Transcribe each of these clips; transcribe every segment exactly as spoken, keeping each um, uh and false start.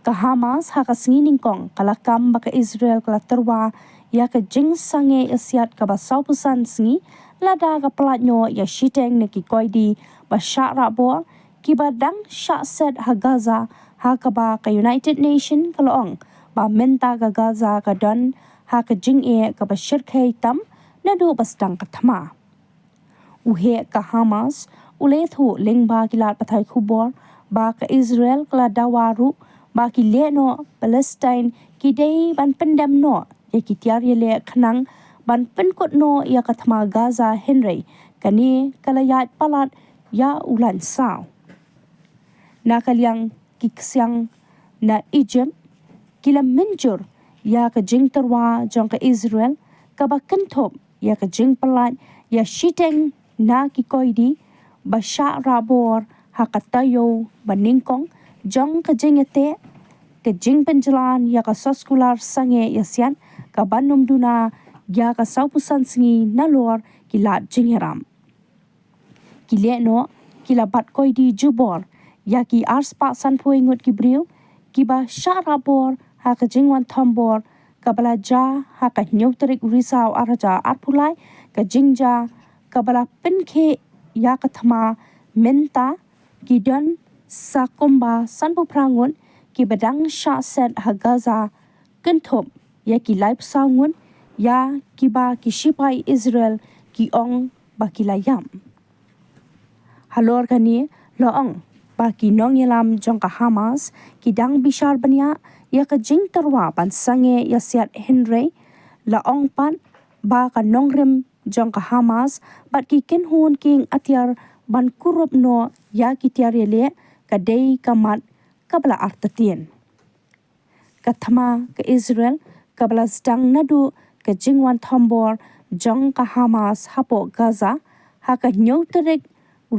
Ka Hamas ha ka sngi nyngkong ka la kam ba ka Israel ka la tyrwa ïa ka jingsangeh ïasiat kaba sawphew san sngi, lada ka pyllait noh ïa shiteng na ki koidi ba shah rah bor kiba dang shah set ha Gaza, ha kaba ka United Nation ka la ong ba mynta ka Gaza ka don ha ka jingeh kaba shyrkhei tam naduh ba sdang ka thma. U heh ka Hamas u la ïathuh lyngba ki lad pathai khubor ba ka Israel ka la dawa ruh ba ki lehnoh Palestine ki dei ban pyndem noh ïa ki tiar ïaleh khnang ban pynkut noh ïa ka thma Gaza, hynrei kane ka la ïaid palat ïa u lain saw. Na ka liang ki ksiang na Egypt ki la mynjur ïa ka jingtyrwa jong ka Israel kaba kynthup ïa ka jingpyllait ïa shiteng na ki koidi ba shah rah bor ha ka taïew ba nyngkong jong ka jingïateh, ka jingpynjlan ïa ka soskular sangeh ïasiat kaban ym duna ïa ka sawphew san sngi nalor ki lad jingïarap. Ki lehnoh ki la bat koidi jubor ïa ki arspah sanphew ngut ki briew kiba shah rah bor ha ka jingwan thombor kaba la jia ha ka hynñiew tarik Risaw ar hajar arphew lai, ka jingjia kaba la pynkhih ïa ka thma. Mynta ki don sa kumba sanphew phra ngut kiba dang shah set ha Gaza, kynthup ïa ki laiphew saw ngut ïa kiba ki shipai Israel ki ong ba ki la ïap. Halor kane la ong ba ki nongïalam jong ka Hamas ki dang bishar bniah ïa ka jingtyrwa ban sangeh ïasiat, hynrei la ong pat ba ka nongrim jong ka Hamas bad ki kynhun kieng atiar ban kurup noh ïa ki tiar ïaleh ka dei ka mat kaba la artatien. Ka thma ka Israel kaba la sdang naduh ka jingwan thombor jong ka Hamas hapoh Gaza ha ka hynñiew tarik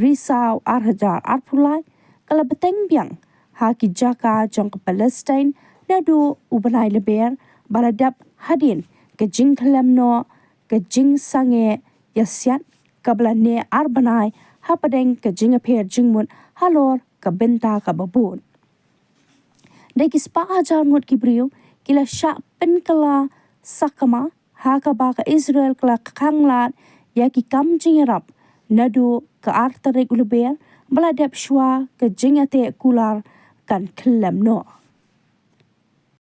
Risaw ar hajar arphew lai ka la bteng biang ha ki jaka jong ka Palestine naduh u bnai Lber, ba la dep hadien ka jingkhyllem noh ka jingsangeh ïasiat kaba la neh ar bnai hapdeng ka jingïapher jingmut halor ka bynta kaba bud. Da ki spah hajar ngut ki briew ki la shah pynkylla sakma ha kaba ka Israel ka la khanglad ïa ki kam jingïarap naduh ka ar tarik u Lber, ba la dep shuwa ka jingïateh kular kan khyllem noh.